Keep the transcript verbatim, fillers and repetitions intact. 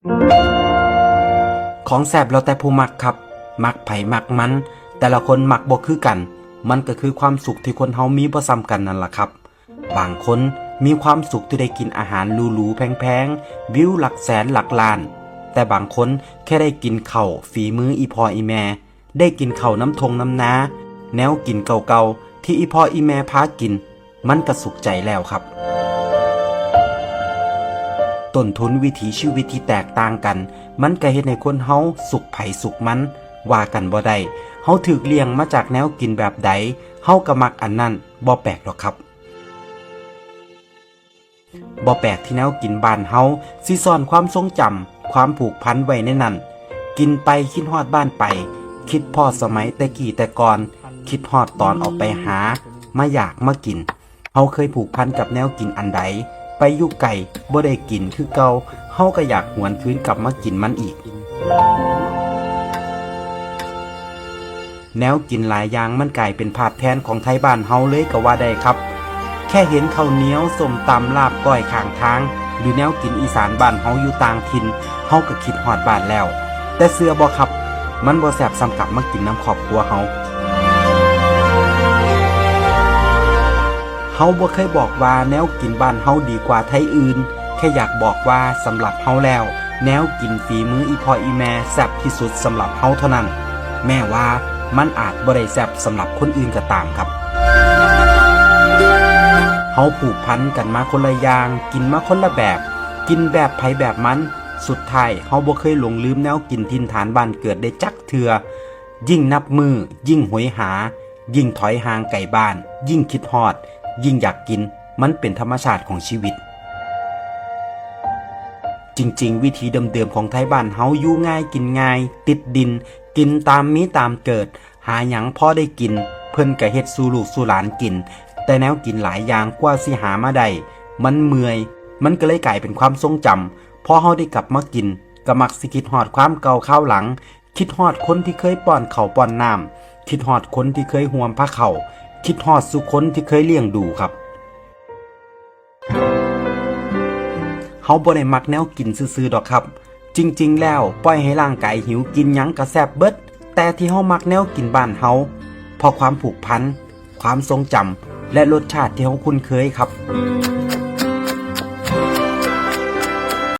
ของแซ่บแล้วแต่ผู้มักครับ มักไผมักมัน แต่ละคนมักบ่คือกัน มันก็คือความสุขที่คนเฮามีบ่ซ้ำกันนั่นล่ะครับ บางคนมีความสุขที่ได้กินอาหารหรูๆแพงๆ วิวหลักแสนหลักล้าน แต่บางคนแค่ได้กินข้าวฝีมืออีพ่ออีแม่ ได้กินข้าวน้ำทงน้ำนา แนวกินเก่าๆที่อีพ่ออีแม่พากิน มันก็สุขใจแล้วครับ ต้นทุนวิถีชีวิตที่แตกต่างกัน มันก็เฮ็ดให้คนเฮาสุขไผสุขมัน ว่ากันบ่ได้ เฮาถูกเลี้ยงมาจากแนวกินแบบใด เฮาก็มักอันนั้น บ่แปลกดอกครับ บ่แปลกที่แนวกินบ้านเฮาสิซ่อนความทรงจำ ความผูกพันไว้ในนั้น กินไปคิดฮอดบ้านไป คิดฮอดสมัยแต่กี้แต่ก่อน คิดฮอดตอนออกไปหา มาอยากมากิน เฮาเคยผูกพันกับแนวกินอันใด ไปอยู่ไกลบ่ได้กินคือเก่า เฮาก็อยากหวนคืนกลับมากินมันอีก แนวกินหลายอย่างมันกลายเป็นภาพแทนของไทบ้านเฮาเลยก็ว่าได้ครับ แค่เห็นข้าวเหนียว ส้มตำ ลาบก้อยข้างทาง หรือแนวกินอีสานบ้านเฮาอยู่ต่างถิ่น เฮาก็คิดฮอดบ้านแล้ว แต่เชื่อบ่ครับ มันบ่แซ่บส่ำกลับมากินนำครอบครัวเฮา เฮาบ่เคยบอกว่าแนวกินบ้านเฮาดีกว่าไทอื่น แค่อยากบอกว่าสำหรับเฮาแล้ว แนวกินฝีมืออีพ่ออีแม่แซ่บที่สุดสำหรับเฮาเท่านั้น แม้ว่ามันอาจบ่ได้แซ่บสำหรับคนอื่นก็ตามครับ เฮาผูกพันกันมาคนละอย่าง กินมาคนละแบบ กินแบบไผแบบมัน สุดท้ายเฮาบ่เคยหลงลืมแนวกินถิ่นฐานบ้านเกิดได้จักเทื่อ ยิ่งนับมื้อ ยิ่งโหยหา ยิ่งถอยห่างไกลบ้าน ยิ่งคิดฮอด ยิ่งอยากกิน มันเป็นธรรมชาติของชีวิต จริงๆ วิถีเดิมๆของไทบ้านเฮาอยู่ง่ายกินง่าย ติดดิน กินตามมีตามเกิด หาหยังพอได้กิน เพิ่นก็เฮ็ดสู่ลูกสู่หลานกิน แต่แนวกินหลายอย่างกว่าสิหามาได้ มันเมื่อย มันก็เลยกลายเป็นความทรงจำ พอเฮาได้กลับมากิน ก็มักสิคิดฮอดความเก่าคราวหลัง คิดฮอดคนที่เคยป้อนข้าวป้อนน้ำ คิดฮอดคนที่เคยห่วมพาเข้า คิดฮอดสู่คนที่เคยเลี้ยงดูครับ เฮาบ่ได้มักแนวกินซื่อๆดอกครับ จริงๆแล้วปล่อยให้ร่างกายหิวกินหยังก็แซ่บเบิด แต่ที่เฮามักแนวกินบ้านเฮา เพราะความผูกพัน ความทรงจำ และรสชาติที่เฮาคุ้นเคยครับ